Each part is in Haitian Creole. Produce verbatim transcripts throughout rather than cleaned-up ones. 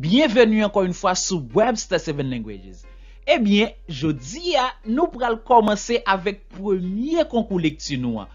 Bienvenue encore une fois sou Webster Seven Languages. Ebyen, jodi a, nou pral kòmanse avèk premye konkou lekti nou an.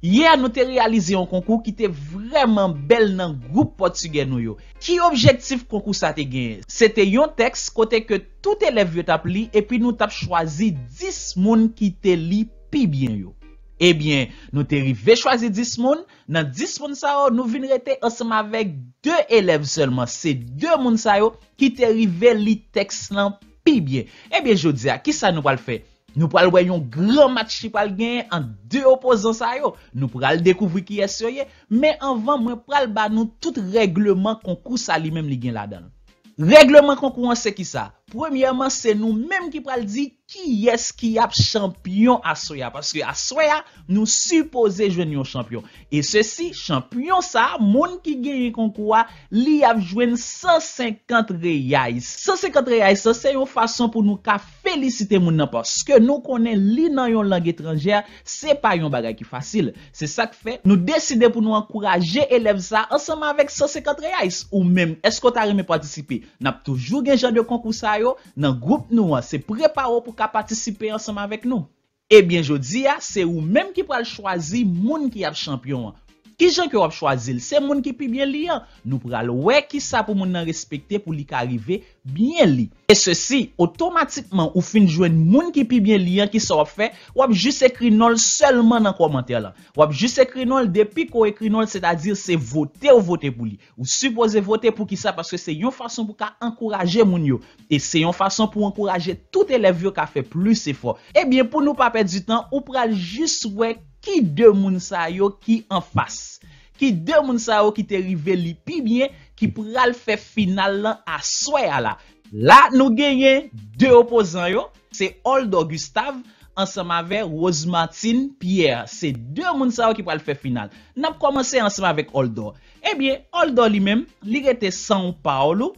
Yè, nou te reyalize yon konkou ki te vrèman bèl nan gwoup pòtigè nou yo. Ki objektif konkou sa te genyen? Se te yon tèks kote ke tout elèv yo t ap li, epi nou t ap chwazi dis moun ki te li pi byen yo. Ebyen, nou te rive chwazi dis moun. Nan dis moun sa yo, nou vin rete ansanm avèk de elèv sèlman. Se de moun sa yo ki te rive li tèks lan pi byen. Ebyen, jodi a, ki sa nou pral fè? Nou pral wè yon gran match ki pral genyen ant de opozan sa yo. Nou pral dekouvri kiyès yo ye. Men anvan, mwen pral ba nou tout règleman konkou sa li menm li gen ladan l. Règleman konkou an se ki sa? Premyèman, se nou menm ki pral di kiyès ki ap chanpyon aswè a. Paske aswè a, nou sipoze jwenn yon chanpyon. E sesi, chanpyon sa, moun ki genyen konkou a, li ap jwenn san senkant reyais. San senkant reyais sa, se yon fason pou nou ka felisite moun nan paske nou konnen li nan yon lang etranjè, se pa yon bagay ki fasil. Se sa k fè nou deside pou nou ankouraje elèv sa ansanm avèk san senkant reyais. Ou menm, èske w ta renmen patisipe? N ap toujou gen jan de konkou sa yo nan gwoup nou an. Se prepare w pou ka patisipe ansanm avèk nou. Ebyen, jodi a, se ou menm ki pral chwazi moun ki ap chanpyon an. Ki jan ke w ap chwazi l? Se moun ki pi byen li an. Nou pral wè ki sa pou moun nan respekte pou li ka rive byen li. E sesi, otomatikman, ou fin jwenn moun ki pi byen li an, ki sa w ap fè? W ap jis ekri non l sèlman nan kòmantè lan. W ap jis ekri non l, depi ke w ekri non l, sètadi se vote w vote pou li. Ou sipoze vote. Poukisa? Paske se yon fason pou ka ankouraje moun yo. E se yon fason pou ankouraje tout elèv yo ka fè plis efò. Ebyen, pou nou pa pèdi tan, ou pral jis wè ki de moun sa yo ki anfas. Ki de moun sa yo ki te rive li pi byen, ki pral fè final lan aswè a la. La, nou genyen de opozan yo, se Oldor Gustave ansanm avè Rose Martine Pierre. Se de moun sa yo ki pral fè final. N ap kòmanse ansanm avèk Oldor. Ebyen, Oldor li menm, li rete São Paulo.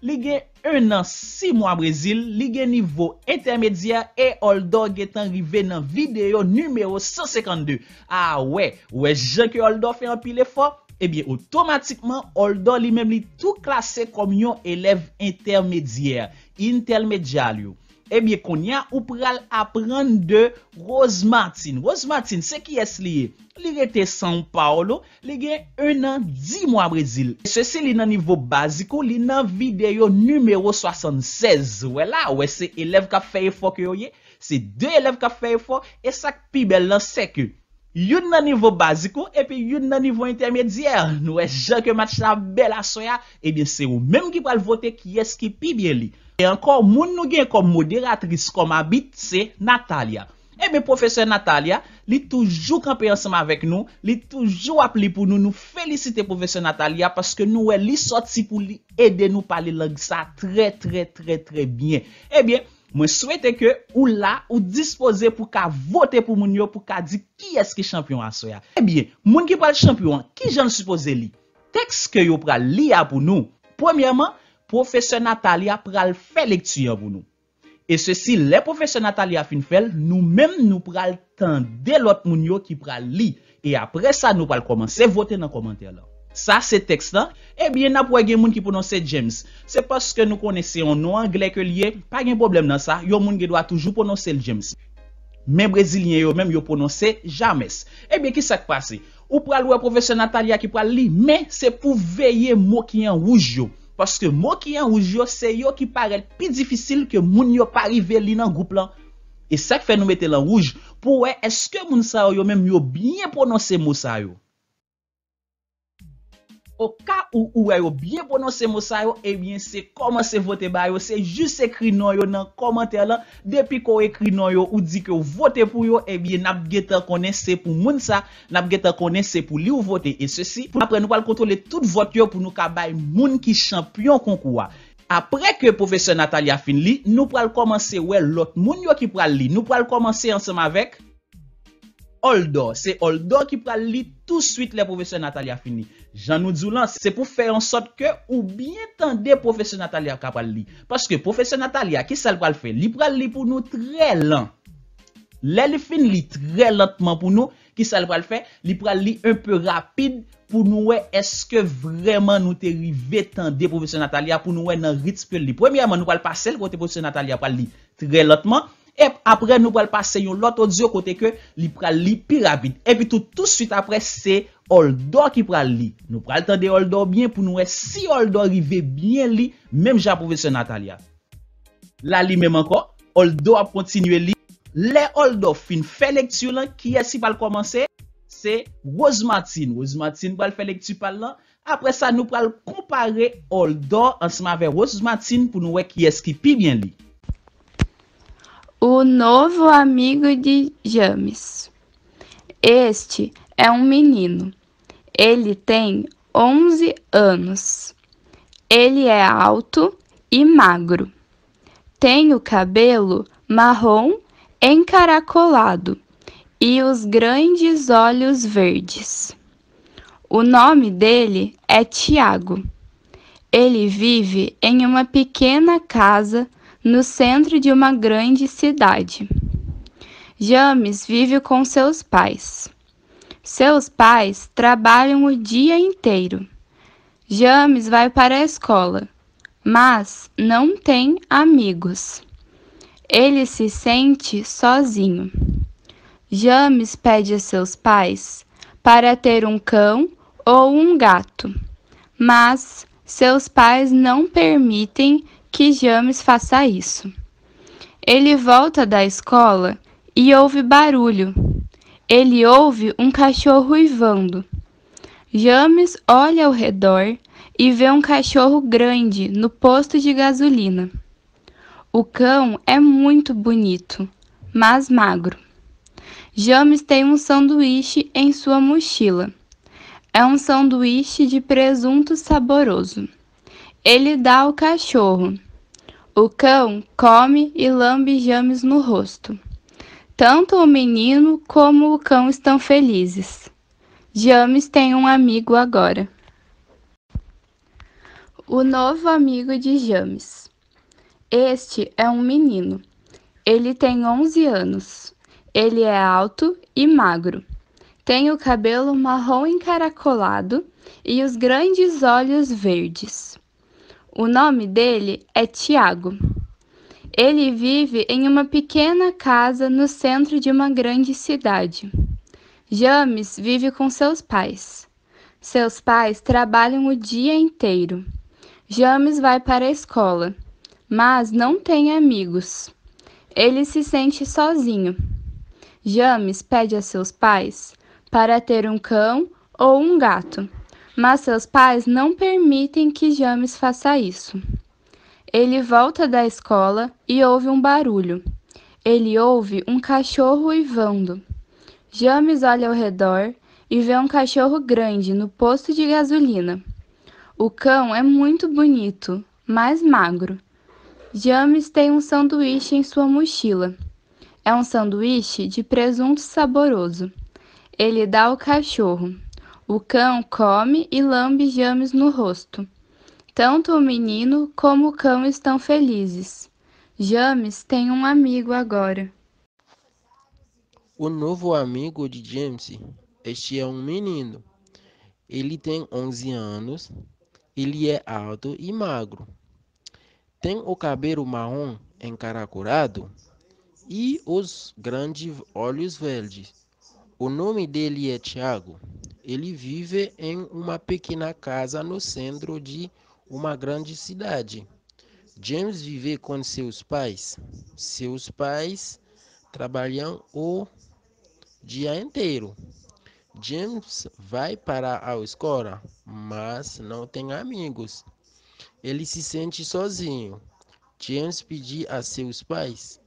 Li gen en an, sis mwa Brezil, li gen nivo entèmedyè e Oldor gentan rive nan videyo nimewo san senkannde. A wè, wè jan ke Oldor fè anpil efò? Ebyen, otomatikman, Oldor li menm li tou klase kòm yon elèv entèmedyè, intermediário. Ebyen, kounye a, ou pral aprann de Rose Martine. Rose Martine, se kiyès li ye? Li rete São Paulo, li gen en an, dis mwa Brezil. Sesi li nan nivo básico, li nan videyo nimewo swasannsèz. Wè la, wè se elèv k ap fè efò ke yo ye. Se de elèv k ap fè efò, e sa k pi bèl lan, se ke youn nan nivo básico, epi youn nan nivo entèmedyè. Nou wè jan ke match la bèl aswè a, ebyen se ou menm ki pral vote kiyès ki pi byen li. E ankò, moun nou gen kòm moderatris, kòm abit, se Natalia. Ebyen, pwofesè Natalia, li toujou kanpe ansanm avèk nou, li toujou ap li pou nou. Nou felisite pwofesè Natalia paske nou wè li sòti pou li ede nou pale lang sa trè, trè, trè, trè byen. Ebyen, mwen swete ke ou la, ou dispoze pou ka vote pou moun yo, pou ka di kiyès ki chanpyon aswè a. Ebyen, moun ki pral chanpyon an, ki jan l sipoze li? Tèks ke yo pral li a pou nou, premyèman, pwofesè Natalia pral fè lekti an pou nou. E sesi, lè pwofesè Natalia fin fè l, nou menm nou pral tande lòt moun yo ki pral li. E apre sa, nou pral kòmanse vote nan kòmantè lan. Sa se tèks lan. Ebyen, n ap wè gen moun ki pwononse James. Se paske nou konnen se yon non anglè ke l ye, pa gen pwoblèm nan sa, yon moun gen dwa toujou pwononse l James. Men brezilyen yo menm yo pwononse James. Ebyen, ki sa k pase? Ou pral wè pwofesè Natalia ki pral li, men se pou veye mo ki an wouj yo. Paske mo ki an wouj yo, se yo ki parèt pi difisil ke moun yo pa rive li nan gwoup lan. E sa k fè nou mete l an wouj, pou wè èske moun sa yo, yo menm yo byen pwononse mo sa yo. Oka ou, ou wè yo byen pwononse mo sa yo, ebyen se kòmanse vote ba yo, se jis ekri non yo nan kòmantè lan. Depi ke w ekri non yo, ou di ke w vote pou yo, ebyen n ap gentan konnen se pou moun sa, n ap gentan konnen se pou li w vote. E sesi, pou apre nou pral kontwole tout vòt yo pou nou ka bay moun ki chanpyon konkou a. Apre ke pwofesè Natalia fin li, nou pral kòmanse wè lòt moun yo ki pral li. Nou pral kòmanse ansanm avèk Oldor. Se Oldor ki pral li touswit lè pwofesè Natalia fin li. Jan nou di w lan, se pou fè an sòt ke ou byen tande pwofesè Natalia ka pral li. Paske pwofesè Natalia, ki sa l pral fè? Li pral li pou nou trè lan. Lè li fin li trè lantman pou nou, ki sa l pral fè? Li pral li un peu rapide pou nou wè èske vrèman nou te rive tande pwofesè Natalia, pou nou wè nan ritm ke l li. Premyèman, nou pral pase l kote pwofesè Natalia pral li trè lantman. E apre, nou pral pase yon lòt odyo kote ke li pral li pi rapid. Epi tou, tou swit apre, se Oldor ki pral li. Nou pral tande Oldor byen pou nou wè si Oldor rive byen li, menm jan pwofesè Natalia. La li menm ankò, Oldor ap kontinye li. Lè Oldor fin fè lekti lan, kiyès ki pral kòmanse? Se Rose Martine. Rose Martine pral fè lekti pa l lan. Apre sa, nou pral konpare Oldor ansanm avè Rose Martine pou nou wè kiyès ki pi byen li. O novo amigo de James. Este é um menino. Ele tem onze anos. Ele é alto e magro. Tem o cabelo marrom encaracolado e os grandes olhos verdes. O nome dele é Tiago. Ele vive em uma pequena casa no centro de uma grande cidade. James vive com seus pais. Seus pais trabalham o dia inteiro. James vai para a escola, mas não tem amigos. Ele se sente sozinho. James pede a seus pais para ter um cão ou um gato, mas seus pais não permitem que James faça isso. Ele volta da escola e ouve barulho. Ele ouve um cachorro uivando. James olha ao redor e vê um cachorro grande no posto de gasolina. O cão é muito bonito, mas magro. James tem um sanduíche em sua mochila. É um sanduíche de presunto saboroso. Ele dá ao cachorro. O cão come e lambe James no rosto. Tanto o menino como o cão estão felizes. James tem um amigo agora. O novo amigo de James. Este é um menino. Ele tem onze anos. Ele é alto e magro. Tem o cabelo marrom encaracolado e os grandes olhos verdes. O nome dele é Tiago. Ele vive em uma pequena casa no centro de uma grande cidade. James vive com seus pais. Seus pais trabalham o dia inteiro. James vai para a escola, mas não tem amigos. Ele se sente sozinho. James pede a seus pais para ter um cão ou um gato, mas seus pais não permitem que James faça isso. Ele volta da escola e ouve um barulho. Ele ouve um cachorro uivando. James olha ao redor e vê um cachorro grande no posto de gasolina. O cão é muito bonito, mas magro. James tem um sanduíche em sua mochila. É um sanduíche de presunto saboroso. Ele dá ao cachorro. O cão come e lambe James no rosto. Tanto o menino como o cão estão felizes. James tem um amigo agora. O novo amigo de James. Este é um menino. Ele tem onze anos. Ele é alto e magro. Tem o cabelo marrom encaracolado e os grandes olhos verdes. O nome dele é Tiago. Ele vive em uma pequena casa no centro de uma grande cidade. James vive com seus pais. Seus pais trabalham o dia inteiro. James vai para a escola, mas não tem amigos. Ele se sente sozinho. James pediu a seus pais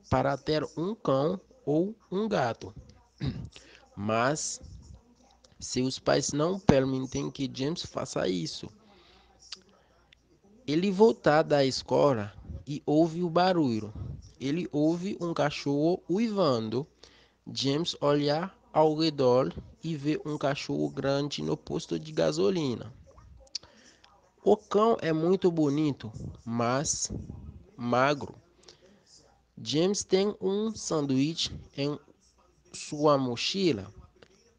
para ter um cão ou um gato, mas seus pais não permitem que James faça isso. Ele volta da escola e ouve o barulho. Ele ouve um cachorro uivando. James olha ao redor e vê um cachorro grande no posto de gasolina. O cão é muito bonito, mas magro. James tem um sanduíche em sua mochila.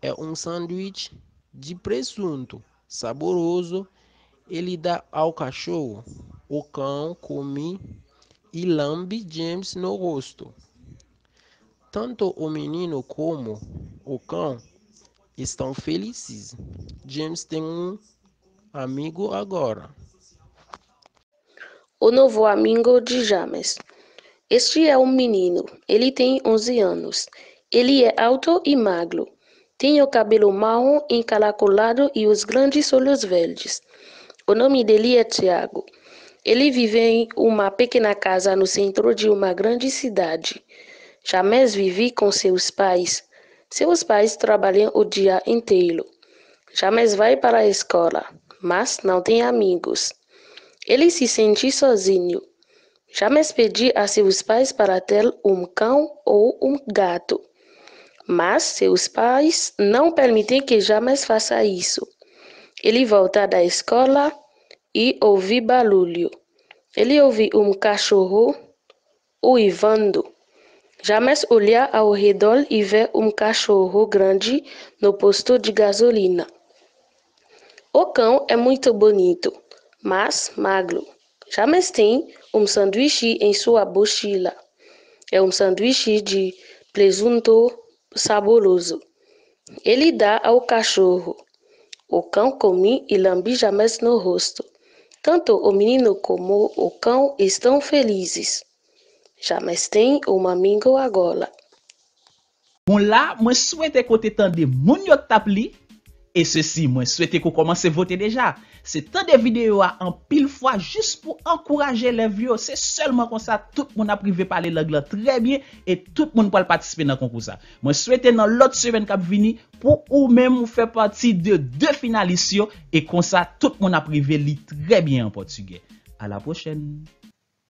É um sanduíche de presunto saboroso, ele dá ao cachorro. O cão come e lambe James no rosto. Tanto o menino como o cão estão felizes. James tem um amigo agora. O novo amigo de James. Este é um menino. Ele tem onze anos. Ele é alto e magro. Tem o cabelo marrom encaracolado e os grandes olhos verdes. O nome dele é Tiago. Ele vive em uma pequena casa no centro de uma grande cidade. James vive com seus pais. Seus pais trabalham o dia inteiro. James vai para a escola, mas não tem amigos. Ele se sente sozinho. James pede a seus pais para ter um cão ou um gato. Mas seus pais não permitem que James faça isso. Ele volta da escola e ouve barulho. Ele ouve um cachorro uivando. James olha ao redor e vê um cachorro grande no posto de gasolina. O cão é muito bonito, mas magro. James tem um sanduíche em sua mochila. É um sanduíche de presunto saboroso. Ele dá ao cachorro. O cão come e lambe James no rosto. Tanto o menino como o cão estão felizes. James tem um amigo agora. Bon la, mwen swete ke w te tande moun yo k t ap li. E sesi, mwen swete ke w kòmanse vote deja. Se tande videyo a anpil fwa jis pou ankouraje elèv yo. Se sèlman konsa tout moun ap rive pale lang lan trè byen e tout moun pral patisipe nan konkou sa. Mwen swete nan lòt semèn k ap vini pou ou menm ou fè pati de de finalis yo e konsa tout moun ap rive li trè byen an pòtigè. A la pwochèn!